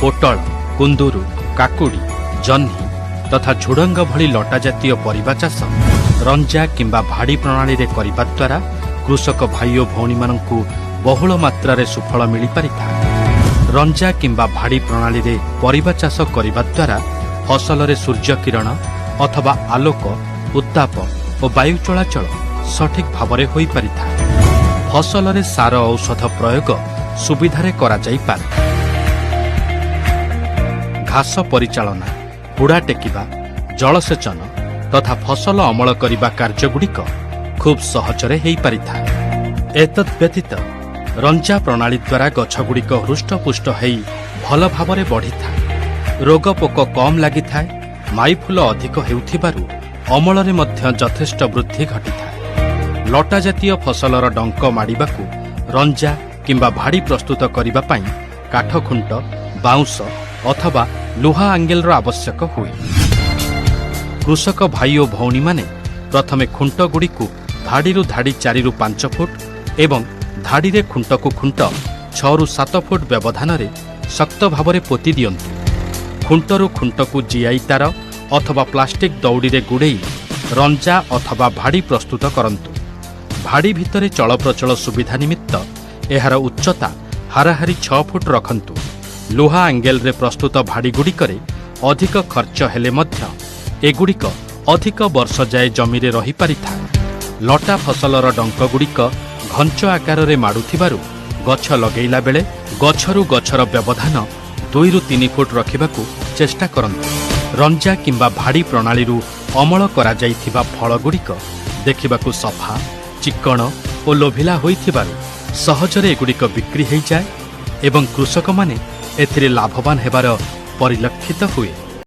ପୋଟଳ, କୁନ୍ଦୁରୁ, କାକୁଡ଼ି, ଜହ୍ନି ତଥା ଝୁଡ଼ଙ୍ଗ ଭଳି ଲଟା ଜାତୀୟ ପରିବା ଚାଷ ରଞ୍ଜା କିମ୍ବା ଭାଡ଼ି ପ୍ରଣାଳୀରେ କରିବା ଦ୍ୱାରା କୃଷକ ଭାଇ ଓ ଭଉଣୀମାନଙ୍କୁ ବହୁଳ ମାତ୍ରାରେ ସୁଫଳ ମିଳିପାରିଥାଏ। ରଞ୍ଜା କିମ୍ବା ଭାଡ଼ି ପ୍ରଣାଳୀରେ ପରିବା ଚାଷ କରିବା ଦ୍ୱାରା ଫସଲରେ ସୂର୍ଯ୍ୟ କିରଣ ଅଥବା ଆଲୋକ, ଉତ୍ତାପ ଓ ବାୟୁ ଚଳାଚଳ ସଠିକ୍ ଭାବରେ ହୋଇପାରିଥାଏ। ଫସଲରେ ସାର ଔଷଧ ପ୍ରୟୋଗ ସୁବିଧାରେ କରାଯାଇପାରେ। ଘାସ ପରିଚାଳନା, ହୁଡ଼ା ଟେକିବା, ଜଳସେଚନ ତଥା ଫସଲ ଅମଳ କରିବା କାର୍ଯ୍ୟଗୁଡ଼ିକ ଖୁବ୍ ସହଜରେ ହୋଇପାରିଥାଏ। ଏତଦ୍ ବ୍ୟତୀତ ରଞ୍ଜା ପ୍ରଣାଳୀ ଦ୍ୱାରା ଗଛଗୁଡ଼ିକ ହୃଷ୍ଟପୁଷ୍ଟ ହେଇ ଭଲ ଭାବରେ ବଢ଼ିଥାଏ। ରୋଗପୋକ କମ୍ ଲାଗିଥାଏ। ମାଇଫୁଲ ଅଧିକ ହେଉଥିବାରୁ ଅମଳରେ ମଧ୍ୟ ଯଥେଷ୍ଟ ବୃଦ୍ଧି ଘଟିଥାଏ। ଲଟା ଜାତୀୟ ଫସଲର ଡଙ୍କ ମାଡ଼ିବାକୁ ରଞ୍ଜା କିମ୍ବା ଭାଡ଼ି ପ୍ରସ୍ତୁତ କରିବା ପାଇଁ କାଠ ଖୁଣ୍ଟ, ବାଉଁଶ ଅଥବା ଲୁହା ଆଙ୍ଗେଲର ଆବଶ୍ୟକ ହୁଏ। କୃଷକ ଭାଇ ଓ ଭଉଣୀମାନେ ପ୍ରଥମେ ଖୁଣ୍ଟଗୁଡ଼ିକୁ ଧାଡ଼ିରୁ ଧାଡ଼ି 4ରୁ 5 ଫୁଟ ଏବଂ ଧାଡ଼ିରେ ଖୁଣ୍ଟକୁ ଖୁଣ୍ଟ 6ରୁ 7 ଫୁଟ ବ୍ୟବଧାନରେ ଶକ୍ତ ଭାବରେ ପୋତି ଦିଅନ୍ତୁ। ଖୁଣ୍ଟରୁ ଖୁଣ୍ଟକୁ ଜିଆଇ ତାର ଅଥବା ପ୍ଲାଷ୍ଟିକ୍ ଦଉଡ଼ିରେ ଗୁଡ଼େଇ ରଞ୍ଜା ଅଥବା ଭାଡ଼ି ପ୍ରସ୍ତୁତ କରନ୍ତୁ। ଭାଡ଼ି ଭିତରେ ଚଳପ୍ରଚଳ ସୁବିଧା ନିମିତ୍ତ ଏହାର ଉଚ୍ଚତା ହାରାହାରି 6 ଫୁଟ ରଖନ୍ତୁ। ଲୁହା ଆଙ୍ଗେଲରେ ପ୍ରସ୍ତୁତ ଭାଡ଼ିଗୁଡ଼ିକରେ ଅଧିକ ଖର୍ଚ୍ଚ ହେଲେ ମଧ୍ୟ ଏଗୁଡ଼ିକ ଅଧିକ ବର୍ଷ ଯାଏ ଜମିରେ ରହିପାରିଥାଏ। ଲଟା ଫସଲର ଡଙ୍କଗୁଡ଼ିକ ଘଞ୍ଚ ଆକାରରେ ମାଡ଼ୁଥିବାରୁ ଗଛ ଲଗେଇଲା ବେଳେ ଗଛରୁ ଗଛର ବ୍ୟବଧାନ 2ରୁ 3 ଫୁଟ ରଖିବାକୁ ଚେଷ୍ଟା କରନ୍ତୁ। ରଞ୍ଜା କିମ୍ବା ଭାଡ଼ି ପ୍ରଣାଳୀରୁ ଅମଳ କରାଯାଇଥିବା ଫଳଗୁଡ଼ିକ ଦେଖିବାକୁ ସଫା, ଚିକ୍କଣ ଓ ଲୋଭିଲା ହୋଇଥିବାରୁ ସହଜରେ ଏଗୁଡ଼ିକ ବିକ୍ରି ହୋଇଯାଏ ଏବଂ କୃଷକମାନେ ଏଥିରେ ଲାଭବାନ ହେବାର ପରିଲକ୍ଷିତ ହୁଏ।